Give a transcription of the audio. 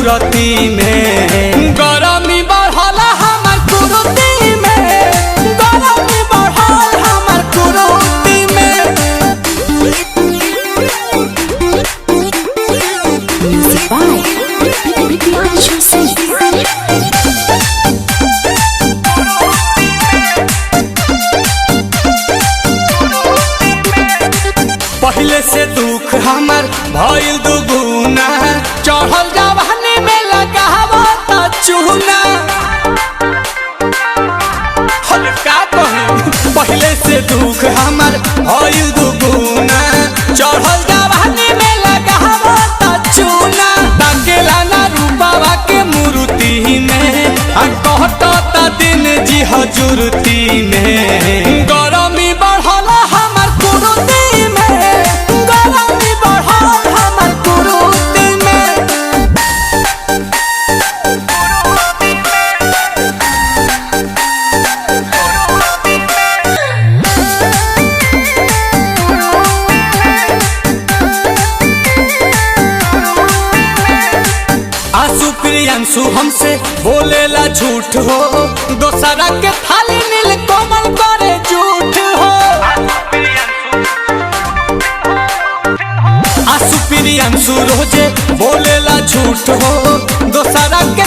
जरूरती में। गरमी बढ़ल हमर कुरुती में, गरमी बढ़ल हमर कुरुती में। Music by Priyanshu Singh. पहले से दुख हमर भइल दुगुना, चढ़ल जवानी में लगावो त चूना। हल्का कही, पहले से दुख हमर भइल दुगुना, चढ़ल जवानी में लगावो त चूना। ताकेला ना रूपावा के मूर्ति में, आ कहत दिन जी हजूरती में। गरमी बढ़ल हमर कुरुती में, गरमी बढ़ल हमर कुरुती में। आंसू प्रियांशु हमसे बोलेला झूठ हो, दोसरा के थाली नील कोमल करे झूठ हो। आंसू प्रियांशु रोजे बोलेला झूठ हो, दोसरा के